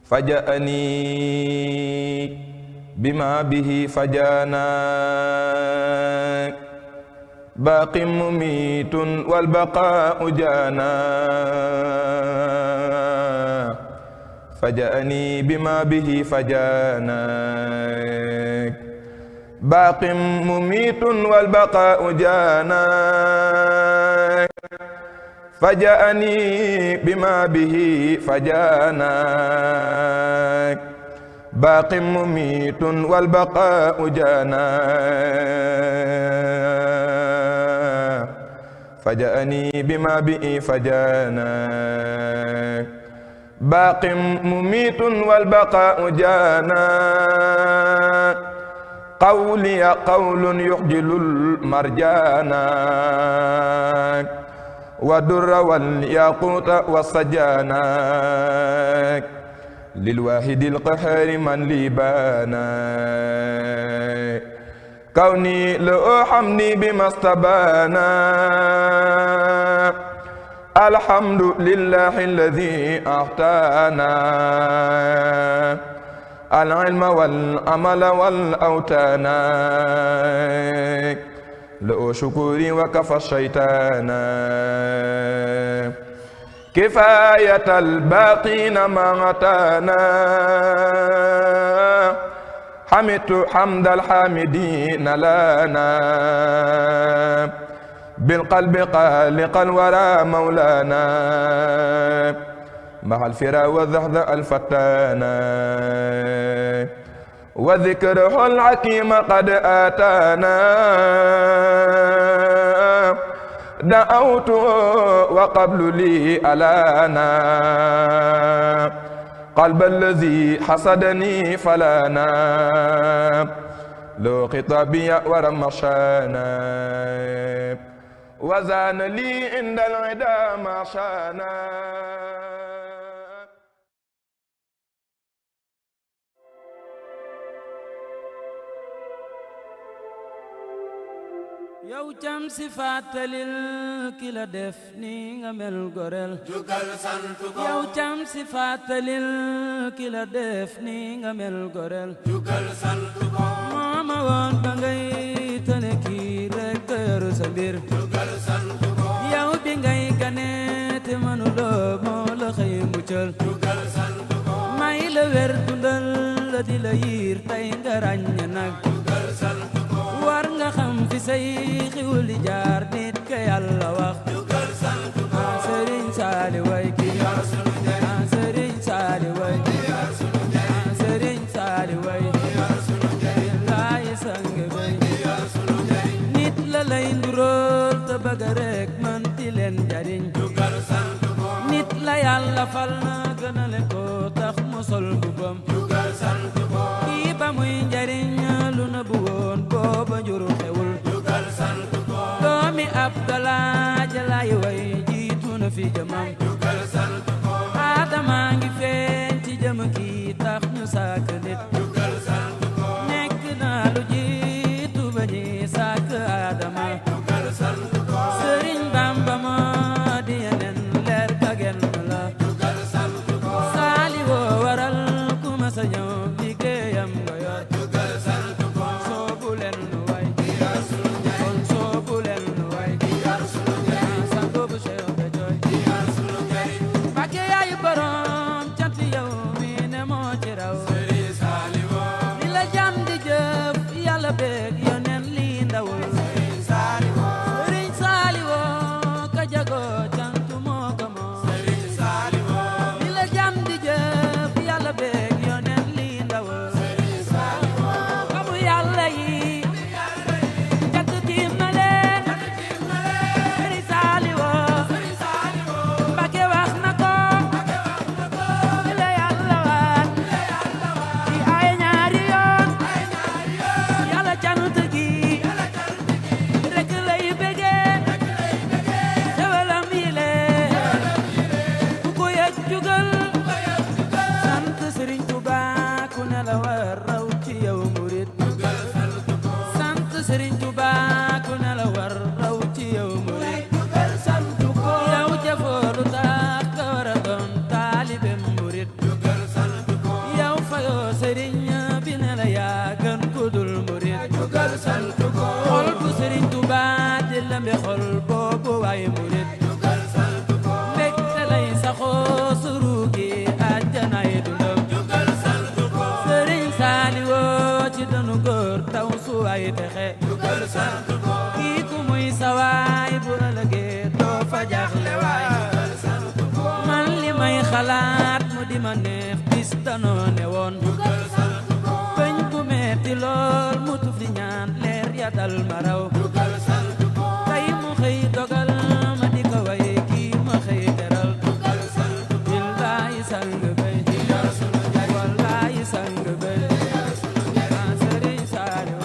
فجأني بما به فجانا باق مميت والبقاء جانا فجأني بما به فجانا باق مميت والبقاء جانا فجأني بما به فجانا باق مميت والبقاء جانا فجأني بما به فجانا باق مميت والبقاء جانا قولي قول يخجل المرجانا والدر والياقوت والسجانا للواحد القهار من لي بانا كوني لو حمدي بما استبانا الحمد لله الذي أعطانا العلم والعمل والأوتانا لو شكوري وكفى الشيطان كفاية الباقين ما أتانا حمدت حمد الحامدين لنا بالقلب قالقا ورا مولانا مع الفرا والذهذ الفتانا وذكره الحكيم قد آتانا دعوت وقبل لي ألانا قلب الذي حسدني فلانا لو خطابي ورمشانا وزان لي عند العدا ما شانا yow cam si fàttalil ki la def ni nga mel gorel jugal sant ko yow cam si fàttalil ki la def ni nga mel gorel jugal sant ko mama woon ba ngay tane kii rek yor sa mbir jugal sant ko yow bi ngay gane te mënuloo moo la xëy muccal jugal sant ko may la wer dundal la di la yiir tey nga ràññe nag jugal sant ko war nga xam fi say xiwli jaar nit ka yàlla wax jugal sant ko Sëriñ Saali way ki yor sunu njariñ Sëriñ Saali way ki yor sunu njariñ Sëriñ Saali way ki yor sunu njariñ laay sang bay ki yor sunu njariñ nit la lay ndurool te bëgg rek mën ti leen njariñ jugal sant ko nit la yàlla fal na gënale ko tax mu sol mbubam jugal sant ko kii ba muy njariñ lu na bu woon booba njuru xewul jugal sant ko doomi Abdalaa jalaay way jiitu na fi jëmam jugal sant ko Adama ngi feeñ ci jëm kii tax ñu sàkk nit jugal sant ko nekk na lu jiitu ba ñi sàkk Adama jugal sant ko Sëriñ Bamba moo di yeneen leer ka genn la jugal sant ko saali woo waral ku ma sa ñëw liggéeyam nga yor jugal sant ko soobu leen nu way kon soobu leen nu way sang bu Cheikh Béthio xol boobu waay murit mbégte lay saxoo surugi àjjanay dundam Sëriñ Saaliw ci danu góor taw su waay texe kii ku muy sawaay bu ëllëgee doo fa jaaxle waay man li may xalaat mu di ma neex bis danoo ne woon bañ bu metti lool mu tuf di ñaan leer ya dal ma raw tey mu xëy dogal ma di ko way kii ma xëy teral billaahi sang bay wallaahi sang bay Sëriñ Saaliw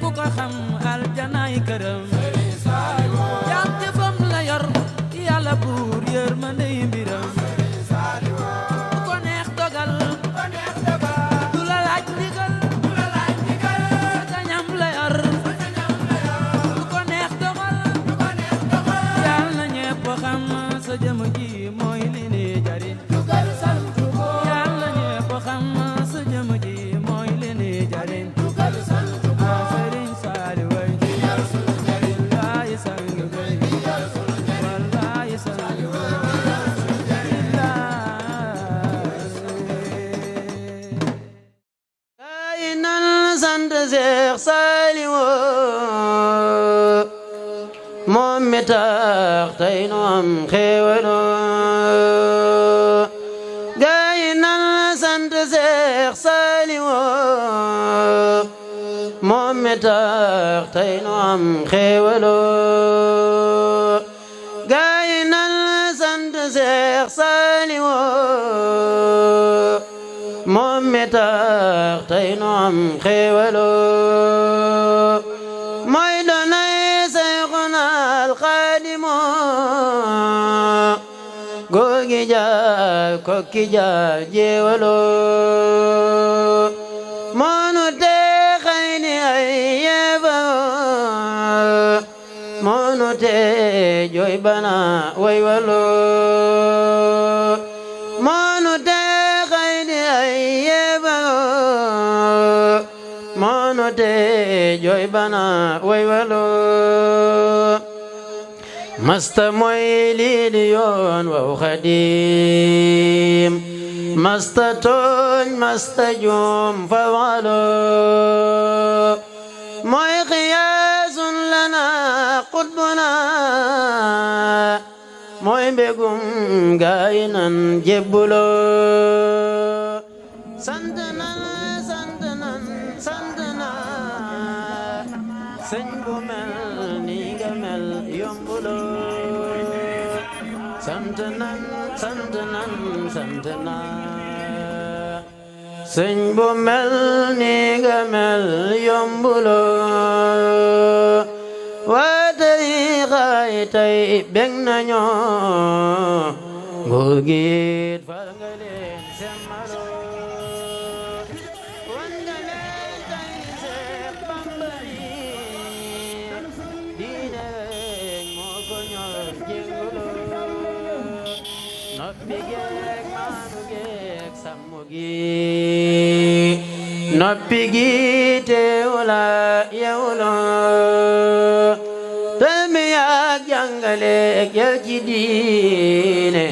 ku ko xam aljanaay këram jaam jëfam la yor yàlla buur yërmande mbiram ku ko neex dogal du la laaj ndigal sa ñam la yor ku ko neex dogal yàlla ñépp xam sa jëm ji mooy li ni jariñ yàlla ñépp xam sa jëm ji mooy li ni jariñ Seex Saaliw moom mi tax tey nu am xéewal gaay nan sant Seex Saaliw moom mi tax tey nu am xéewal gaay nan sant Seex Saaliw moom mi tax tey nu am xéewal mooy doonay Seyxuna Alxaadim góor gi jaar kokki jaar jéewal moonu te xëy ni ay yeefar moonu te jooy bana way walo moonu te xëy ni ay yeefar moonu te jooy bana way walo masta mooy lii di yoon waw Xaadim masta tooñ masta juum fa walo mooy xiyaasun lana qutbuna mooy mbégum gaay nan jébbulo sant nan sëñ bu mel ni nga mel yombulo sant nan sëñ bu mel ni nga mel yombulo waa tey xaay tey bég nañu nguur gi fal nga leen semmalo wan nga leen tey Seex Bamba diine moo ko ñor jéngulo noppi geek maanu geek sàmmu gi noppi gi teewula yewlo tarbiyaak jàngale yar ci diine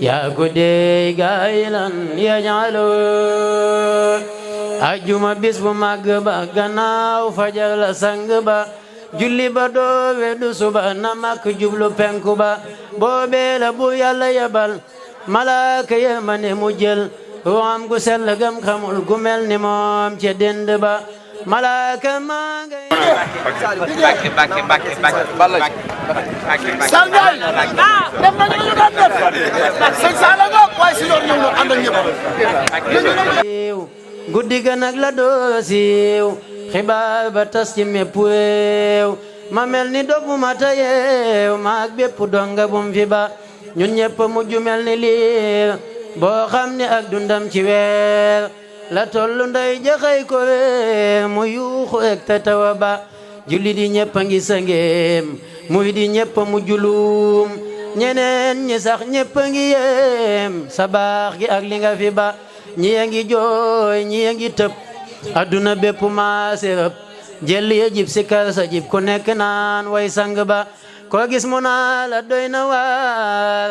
yaa ko dey gaayilan ya ñaalo ajjuma bis bu màgg ba gannaaw fajar la sang ba julli ba doo weddu suba na mak jublu penku ba boobee la bu yàlla yebal malaaka yërmande mu jël ruuxam gu sell gam xamul gu mel ni moom ca dend ba malaaka maa ngay Sargal def nañu ñu daan def sëñ Sala nga waaye si yoon ñëw ànd ak ñëpp guddi ga nag la doo siiw xibaar ba tas ci mépp réew ma mel ni dobu ma tayeew maag bépp donga bum fi ba ñun ñëpp mujj mel ni liir boo xam ne ak dundam ci weer la tollu nday jaxay ko weer mu yuuxu ek te tawa ba julli di ñëpp a ngi sëngeem muy di ñëpp mu julum ñeneen ñi sax ñëpp a ngi yéem sa baax gi ak li nga fi ba ñi ngi jooy ñi ngi tëb adduna bépp maase ëpp jël ya jib si kar sa jib ku nekk naan way sang ba koo gis mu naa la doy na waar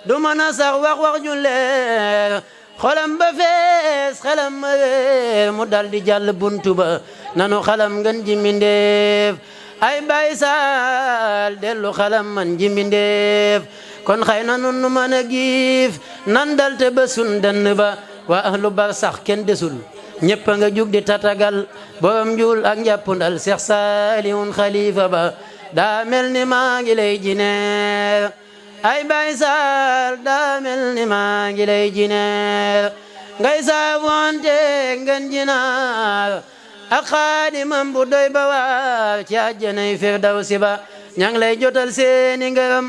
du mën a sax wax ju leer xolam ba fees xelam ma réer mu dal di jàll buntu ba nanu xalam ngeen ji mindeef ay Baay Saal dellu xalam man ji mindeef kon xëy na nun nu mën a giif nan dal te ba sun dënn ba waa ahlu bar sax kenn desul ñëpp nga jug di tatagal borom njuul ak njàppundal Seex Saalihun xalifa ba daa mel ni maa ngi lay jineer ay Baay Saal daa mel ni maa ngi lay jineer ngay saabonte ngeen jinaar ak xaadimam bu doy ba waar ci àjjanay firdawsi ba ña ngi lay jotal seeni ngërëm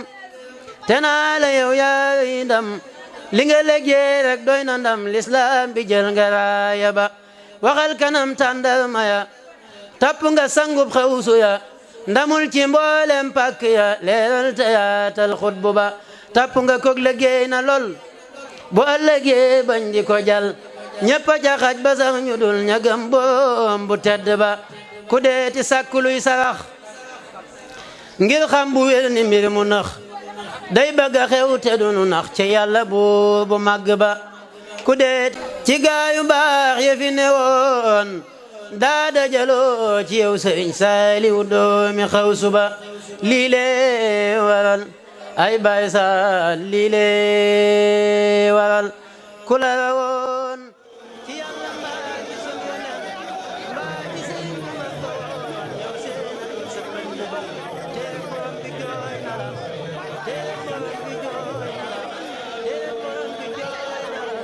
te naa la yow yaay ndam li nga liggéey rek doy na ndam lislaam bi jël nga raaya ba waxal kanam tàndarma ya tapp nga sangub xawsu ya ndamul ci mboolem pàkk ya leeral te yaatal xutbu ba tapp nga koog liggéey na lool bu ëllëgee bañ di ko jal ñëpp a jaxaj ba sax ñu dul ñagam boom bu tedd ba ku deeti sàkkuluy sarax ngir xam bu wér ni mbir mu nax day bëgg a xew te dunu nax ci yàlla buur bu màgg ba ku deet ci gaayu baax ye fi newoon daa dajaloo ci yow Sëriñ Saaliw doomi Xawsu ba lii lee waral ay Baay Saal lii lee waral ku la rawoon ci yàlla mbaa ci sunu yonen mbaa ci sëriñ bu mag doon yow seen sa pënd ba teel borom bi jooy na la teel borom bi jooy na la teel borom bi jooy na la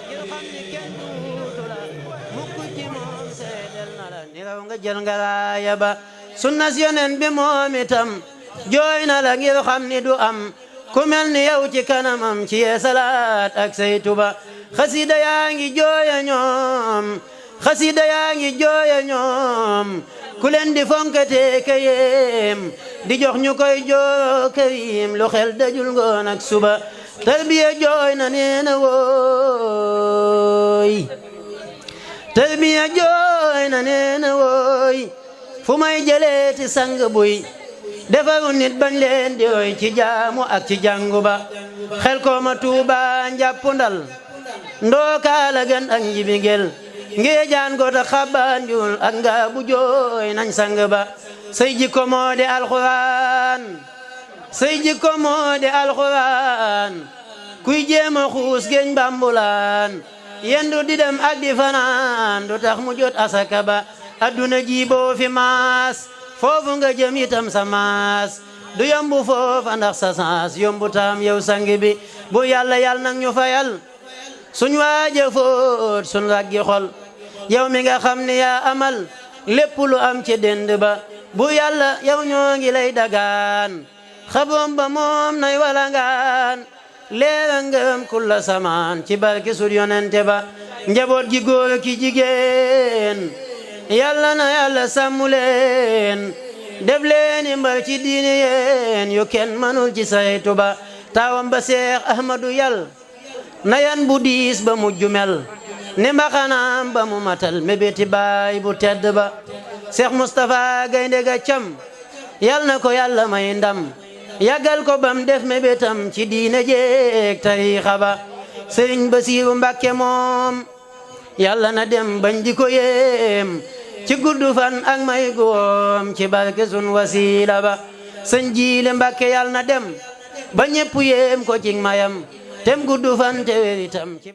ngir xam ni kenn duutu la mukk ci moom seedel na la ni raw nga jël nga raaya ba sunnas yonen bi moom itam jooy na la ngir xam ni du am ku mel ni yow ci kanamam ci yee salaat ak saytu ba xasida yaa ngi jooya ñoom xasida yaa ngi jooya ñoom ku leen di fonkate kayem di jox ñu koy joo karim lu xel dajul ngoon ak suba tarbiya jooy na neena wooy tarbiya jooy na neena wooy fu may jëleeti sang buy defaru nit bañ leen di roy ci jaamu ak ci jàngu ba xel kooma Tuuba njàppundal ndookaala gan ak njibigel ngeejaan gota xabbaan jul ak nga bu jooy nañ sang ba say jikko moo di alxuraan say jikko moo di alxuraan kuy jéema xuus geeñ bambulaan yendu di dem ak di fanaan du tax mu jot asaka ba adduna ji boo fi maas foofu nga jëm itam sa maas du yombu foofa ndax sa saas yombu tam yow sang bi bu yàlla nag ñu fayal suñ waaja foot suñ raggi xol yow mi nga xam ni yaa amal lépp lu am ci dend ba bu yàlla yow ñoo ngi lay dagaan xaboom ba moom nay walangaan leera ngërëm kulla samaan ci barke sur yonente ba njaboot gi góor ki jigéen yàlla na yàlla sàmmu leen def leen mbar ci diine yeen yu kenn manul ci saytu ba taawam ba Seex Ahmadu yal na yan bu diis ba mujju mel ne mbaxanaam ba mu matal mébéti baay bu tedd ba Seex Mustafa gaynde ga cam yal na ko yàlla may ndam yàggal ko bam def mébétam ci diine jeeg tariixa ba Sëriñ Basiiru Mbàkke moom yàlla na dem bañ di ko yéem ci guddu fan ak may góom ci barke sun wasiila ba Sëñ Jiile Mbàkke yàlla na dem ba ñépp yéem ko ci mayam tem guddu fan te wéritam ci